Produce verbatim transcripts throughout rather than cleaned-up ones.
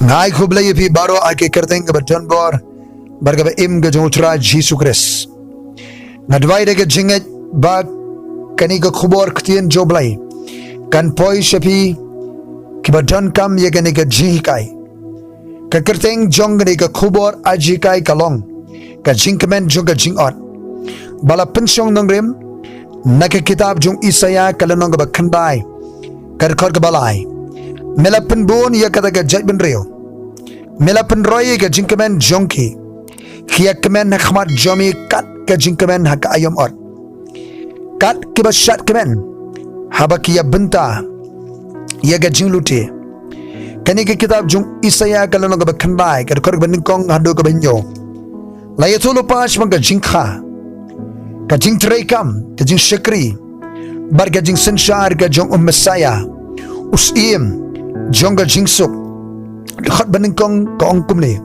Nga ai khublei ïa phi baroh ha ka kyrteng kaba don bor bad kaba im ka jong U Trai Jisu Khrist. Nga duwai da ka jingngeit ba kane ka khubor ktien jong U Blei kan poi sha phi kiba donkam ïa kane ka jinghikai. Ka kyrteng jong kane ka khubor jinghikai ka long ka jingkmen jong ka jingot. Ba la pynshong nongrim na ka kitab jong u Isaïah ka lynnong kaba khyndai, ka dkhot kaba lai. Me la pynbun ïa kata ka jaitbynriew. Me la pynroi ïa ka jingkmen jong ki. Ki ïa kmen ha khmat jong me kat ka jingkmen ha ka aïom ot, kat kiba shad kmen haba ki ïa bynta ïa ka jinglute. Kane ka kitab jong u Isaïah ka lynnong kaba khyndai, ka dkhot kaba nyngkong haduh kaba hynñiew, la ïathuh lypa shaphang ka jingkha, ka jingtreikam, ka jingshakri bad ka jingsynshar ka jong u Messiah, u Syiem jong ka jingsuk. Dkhot banyngkong ka ong kumne: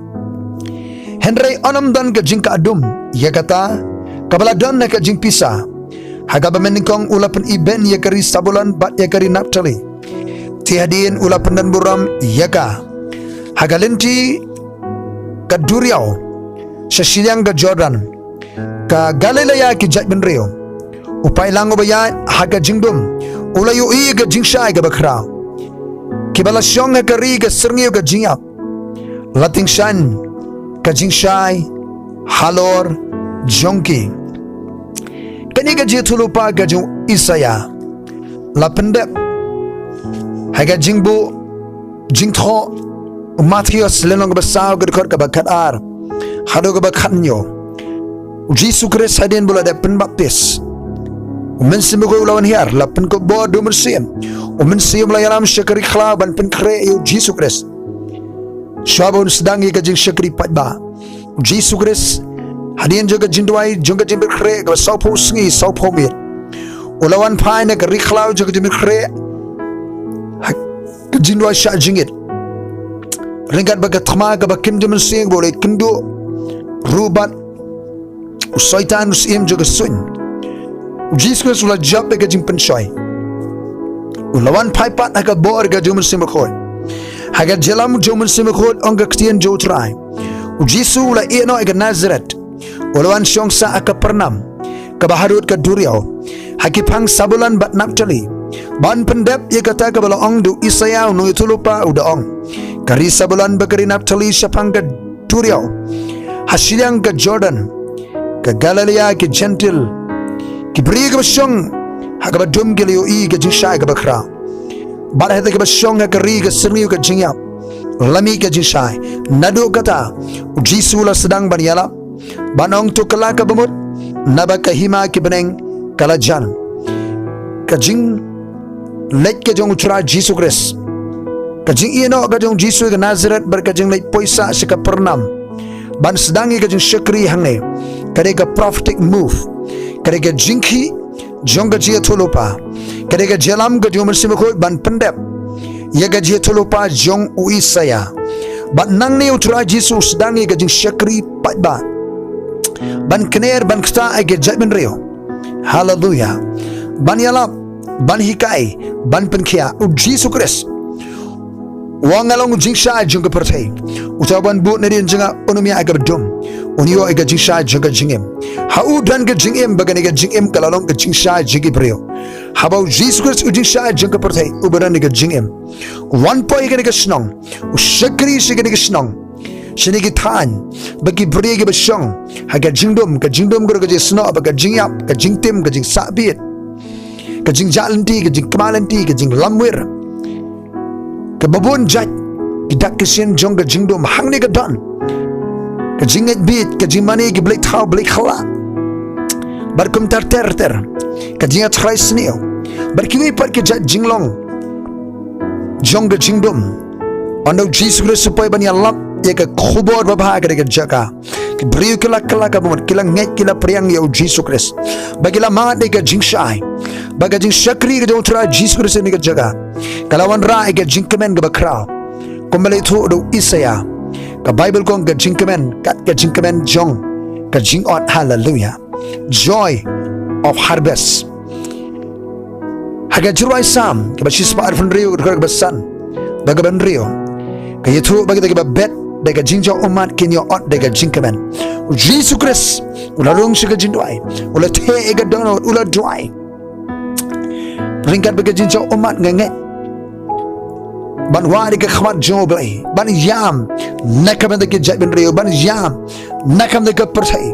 Hynrei un ym don ka jingkah dum ïa kata kaba la don ha ka jingpisa, ha kaba mynnyngkong u la pynibeiñ ïa ka ri Sabulon bad ïa ka ri Naphtali. Te hadien u la pyndonburom ïa ka ha ka lynti ka duriaw, sha shiliang ka Jordan, ka Galilea ki jaitbynriew. U paidlang uba ïaid ha ka jingdum u la ïohi ïa ka jingshai kaba khraw. Kiba la shong ha ka ri ka syrngiew ka jingïap, la tyngshaiñ ka jingshai halor jong ki. Kane ka jingïathuh lypa ka jong u Isaïah la pyndep ha ka jingbuh jingthoh u Mathaios lynnong kaba saw, ka dkhot kaba khatar haduh kaba khathynñiew. U Jisu Khrist hadien ba u la dep pynbaptis, u Mynsiem Bakhuid u la wan hiar, la pynkupbor da u Mynsiem. U Mynsiem u la ïalam sha ka ri khlaw ban pynkhreh ïa u Jisu Khrist. Shuwa ba un sdang ïa ka jingshakri paidbah, u Jisu Khrist, hadien jong ka jingduwai jong ka jingpynkhreh kaba sawphew sngi sawphew miet, u la wan phai na ka ri khlaw jong ka jingpynkhreh ha ka jingduwai shah jingit, ryngkat bad ka thma kaba kim jong u Mynsiem ba u la ïakynduh ruh bad u Soitan, u syiem jong ka suiñ. U Jisu Khrist u la jop ïa ka jingpynshoi. U la wan phai pat ha ka bor ka jong u Mynsiem Bakhuid. Ha ka jingïalam jong u Mynsiem Bakhuid, ong ka ktien jong u Trai, u Jisu u la ïeh noh ïa ka Nasaret, u la wan shong sah ha Kapernaum, kaba harud ka duriaw, ha ki phang Sabulon bad Naphtali, ban pyndep ïa kata kaba la ong da u Isaïah u nongïathuh lypa, uba ong: Ka ri Sabulon bad ka ri Naphtali, shaphang ka duriaw, ha shiliang ka Jordan, ka Galilea ki Jentil. Ki briew kiba shong ha kaba dum ki la ïohi ka jingshai kaba khraw, bad hata kiba shong ha ka ri ka syrngiew ka jingïap la mih ka jingshai. Naduh kata u Jisu u la sdang ban ïalap, ban ong: To kylla ka bamut, naba ka hima ki bneng ka la jan. Ka jingleit ka jong u Trai Jisu Khrist, ka jingïeh noh ka jong u Jisu ïa ka Nasaret bad ka jingleit poi sah sha Kapernaum ban sdang ïa ka jingshakri hangne, ka dei ka prophetic move, ka dei ka jingkhih jong ka jingïathuh lypa, ka dei ka jingïalam ka jong u Mynsiem Bakhuid ban pyndep ïa ka jingïathuh lypa jong u Isaïah. Bad nangne u Trai Jisu u sdang ïa ka jingshakri paidbah, ban kner, ban ktah ïa ka jaitbynriew. Haleluya. Ban ïalap, ban hikai, ban pynkhiah. U Jisu Khrist u ong: Nga long u jingshai jong ka pyrthei. Uta uban bud nadien jong nga un ym ïaid ha kaba dum, un ïoh ïa ka jingshai jong ka jingim. Ha u don ka jingim, bad kane ka jingim ka la long ka jingshai jong ki briew. Haba u Jisu Khrist u jingshai jong ka pyrthei, uba don ïa ka jingim, u wan poi ha kane ka shnong, u shakri sha kane ka shnong, shane ki thaiñ, bad ki briew kiba shong ha ka jingdum, ka jingdum ka dei ka jingsnoh bad ka jingïap, ka jingtim, ka jingsahbit, ka jingjah lynti, ka jingkma lynti, ka jinglamwir, kaba bun jait ki dak ki shin jong ka jingdum hangne ka don. Ka jingngeit bit, ka jingmane ki blei thaw blei khyllah, bad kumta ter ter, ka jingïatrai sniew, bad kiwei pat ki jait jinglong jong ka jingdum. Hynrei u Jisu Khrist u poi ban ïalap ïa ka khubor babha ha kane ka jaka. Ki briew ki la kylla ka bamut, ki la ngeit, ki la pdiang ïa u Jisu Khrist, bad ki la mad ïa ka jingshai bad ka jingshakri ka jong u Trai Jisu Khrist ha kane ka jaka. Ka la wanrah ïa ka jingkmen kaba khraw. Kumba la ïathuh da u Isaïah, ka Baibl ka ong ka jingkmen, kat ka jingkmen jong ka jingot. Haleluya. Joy of harvest. Ha ka jingrwai Salm kaba shispah arphew hynriew, ka dkhot kaba san bad kaba hynriew, Ka ïathuh ba kita kiba bet da ka jingjia ummat kin ïoh ot da ka jingkmen. U Jisu Khrist u la rung sha ka jingduwai, u la theh ïa ka dohnud, u la duwai. Ryngkat bad ka jingjia ummat nga ngeit ban wad ïa ka khmat jong U Blei, ban ïam na ka bynta ki jaitbynriew, ban ïam na ka bynta ka pyrthei.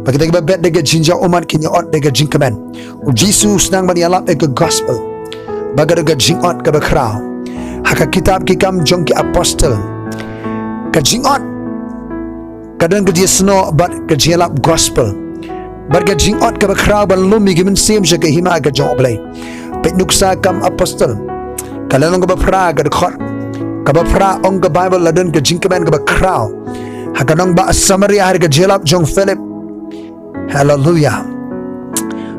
Ba kita kiba bet da ka jingjia ummat kin ïoh ot da ka jingkmen. U Jisu u sdang ban ïalap ïa ka gospel ba ka don ka jingot kaba khraw. Ha ka kitab Ki Kam jong ki Apostol, ka jingot ka don ka jingïasnoh bad ka jingïalap gospel bad ka jingot kaba khraw ban lum ïa ki mynsiem sha ka hima ka jong U Blei. Peit Nuksa Kam Apostol, ka lynnong kaba phra, ka dkhot kaba phra, ong ka Baibl, la don ka jingkmen kaba khraw ha ka nongbah Samaria ha ka jingïalap jong u Philip. Haleluya.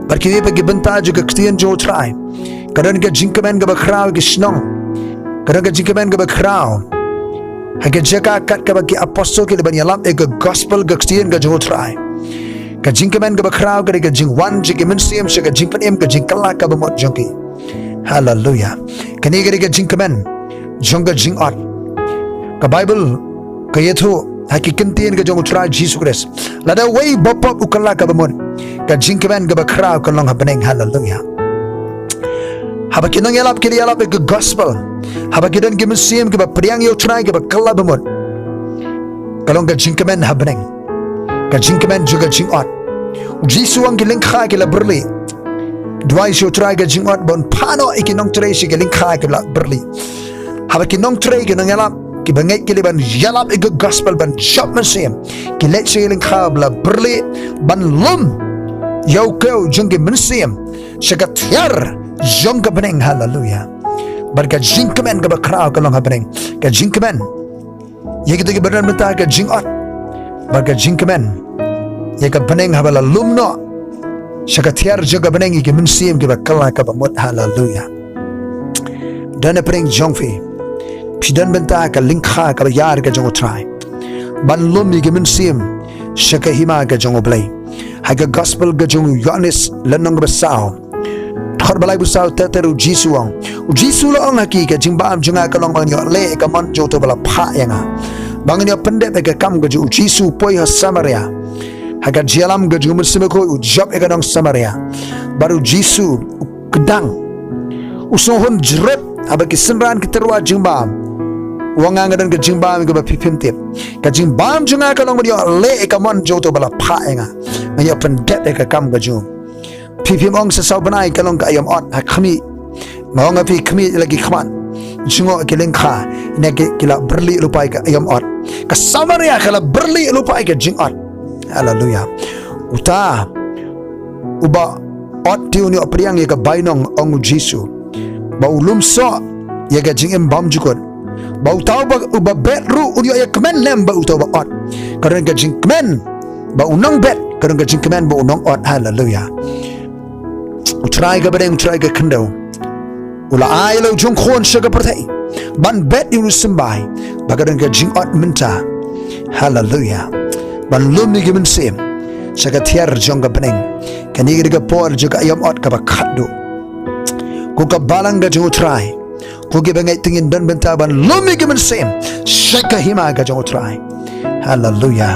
Bad kiwei pat ki bynta jong ka ktien jong U Trai, ka don ka jingkmen kaba khraw ha ki shnong. Ka don ka jingkmen kaba khraw ha ka jaka kat kaba ki apostol ki la ban ïalap ïa ka gospel, ka ktien ka jong U Trai. Ka jingkmen kaba khraw ka dei ka jingwan jong ki mynsiem sha ka jingpynim, ka jingkylla kaba mut jong ki. Haleluya. Kane ka dei ka jingkmen jong ka jingot. Ka Baibl ka ïathuh ha ki ktien ka jong U Trai Jisu Khrist, lada uwei ba pop u kylla kaba mut, ka jingkmen kaba khraw ka long ha bneng. Haleluya. Haba ki nongïalap ki la ïalap ïa ka gospel, haba ki don ki mynsiem kiba pdiang ïa U Trai kiba kylla ba mut, ka long ka jingkmen ha bneng. Ka jingkmen jong ka jingot. U Jisu u ong ki lyngkha ki la byrlieh. Duwai sha U Trai ka jingot ba un phah noh ïa ki nongtrei sha ki lyngkha ki la byrlieh. Haba ki nongtrei, ki nongïalap kiba ngeit ki la ban ïalap ïa ka gospel, ban jop mynsiem, ki leit sha ki lyngkha ba la byrlieh ban lum ïa u kew jong ki mynsiem sha ka tiar jong ka bneng. Haleluya. Bad ka jingkmen kaba khraw ka long ha bneng. Ka jingkmen ïa kita kiba don bynta ka jingot bad ka jingkmen ïa ka bneng haba la lum noh sha ka tiar jong ka bneng ïa ki mynsiem kiba kylla kaba mut. Haleluya. Don na pdeng jong phi, phi don bynta ka lyngkha kaba ïar ka jong U Trai ban lum ïa ki mynsiem sha ka hima ka jong U Blei. Ha ka gospel ka jong u Ïoannis, lynnong kaba saw, dkhot ba laiphew saw, ter ter, U Jisu u ong, U Jisu u la ong ha ki, ka jingbam jong nga ka long ba ngan ïoh leh ïa ka mon jong uto ba la phah ïa nga. Ba ngan ïoh pyndep ïa ka kam ka jong U Jisu. U poi ha Samaria, ha ka jingïalam ka jong U Mynsiem Bakhuid, u jop ïa ka nong Samaria. Bad U Jisu u kdang, u sngewhun jrut haba ki synran ki tyrwa jingbam. U ong, nga nga don ka jingbam kaba phi phim tip. Ka jingbam jong nga ka long ban ïoh leh ïa ka mon jong uto ba la phah ïa nga. Ngan ïoh pyndep ïa ka kam ka jong u. Phi phim ong sa saw bnai ka long ka aïom ot ha khmih. Nga ong ha phi, khmih la ki khmat, jngoh ki lyngkha, ne ki, ki la byrlieh lypa ïa ka aïom ot. Ka Samaria ka la byrlieh lypa ïa ka jingot. Haleluya. Uta uba ot te un ïoh pdiang ïa ka bainong, ong U Jisu, ba u lum soh ïa ka jingim bymjukut. Ba uta uba, uba bet ruh un ïoh ïa kmen lem bad uta uba ot. Ka don ka jingkmen ba u nongbet, ka don ka jingkmen ba u nongot. Haleluya. U Trai ka bneng, U Trai ka khyndew, u la ai la u jong khun sha ka pyrthei ban bet ïa u, symbai, ba ka don ka jingot mynta. Haleluya. Ban lum ïa ki mynsiem sha ka tiar jong ka bneng. Kane ka dei ka por jong ka aïom ot kaba khatduh. Ko ka balang ka jong U Trai, ko kiba ngeit, te ngin don bynta ban lum ïa ki mynsiem sha ka hima ka jong U Trai. Haleluya.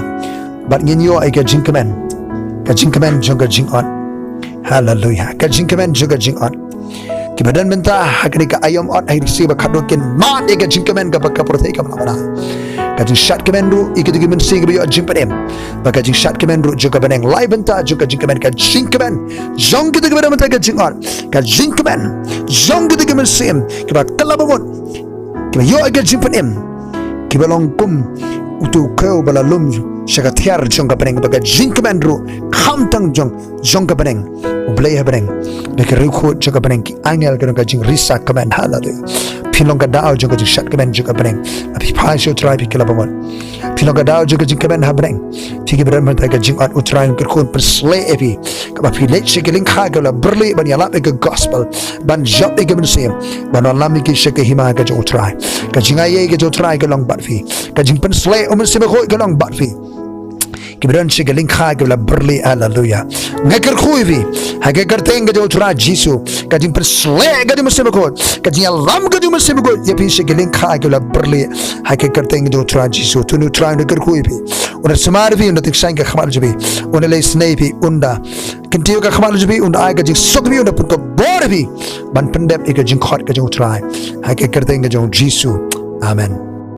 Bad ngin ïoh ïa ka jingkmen, ka jingkmen jong ka jingot. Haleluya. Ka jingkmen jong ka jingot. Kiba don bynta ha kane ka aïom ot ha ki sngi ba khatduh kin mad ïa ka jingkmen kaba ka pyrthei kam lah ban ai. Ka jingshad kmen ruh ïa kito ki mynsiem kiba ïoh jingpynim. Bad ka jingshad kmen ruh jong ka bneng. Lai bynta jong ka jingkmen, ka jingkmen jong kito kiba don bynta ka jingot, ka jingkmen jong kito ki mynsiem kiba kylla ba mut, kiba ïoh ïa ka jingpynim, kiba long kum uto u kew ba la lum sha ka tiar jong ka bneng. Bad ka jingkmen ruh khamtam jong, jong ka bneng, U Blei ha bneng, da ki riewkhuid jong ka bneng, ki angel, ka don ka jingrisa kmen. Haleluya. Phi long ka daw jong ka jingshad kmen jong ka bneng. Phi phai sha U Trai, phi kylla ba mut. Phi long ka daw jong ka jingkmen ha bneng. Phi kiba don bynta ka jingot, U Trai un kyrkhu, un pynshlei ïa phi, kaba phi leit sha ki lyngkha kiba la byrlieh ban ïalap ïa ka gospel, ban jop ïa ki mynsiem, ban wallam ïa ki sha ka hima ka jong U Trai. Ka jingai ïa ka jong U Trai ka long bad phi. Ka jingpynshlei U Mynsiem Bakhuid ka long bad phi. kiba don sha ki lyngkha kiba la byrlieh. Haleluya. Nga kyrkhu ïa phi ha ka kyrteng ka jong U Trai Jisu, ka jingpynsleh ka jong U Mynsiem Bakhuid, ka jingïalam ka jong U Mynsiem Bakhuid ïa phi sha ki lyngkha kiba la byrlieh ha ka kyrteng ka jong U Trai Jisu. To une U Trai un da kyrkhu ïa phi, un da sumar ïa phi, un da tyngshaiñ ka khmat jong phi, un da leh isynei ïa phi, un da kyntiew ka khmat jong phi, un da ai ka jingsuk ïa phi, un da pun ka bor ïa phi ban pyndep ïa ka jingkhot ka jong U Trai, ha ka kyrteng ka jong U Jisu. Amen.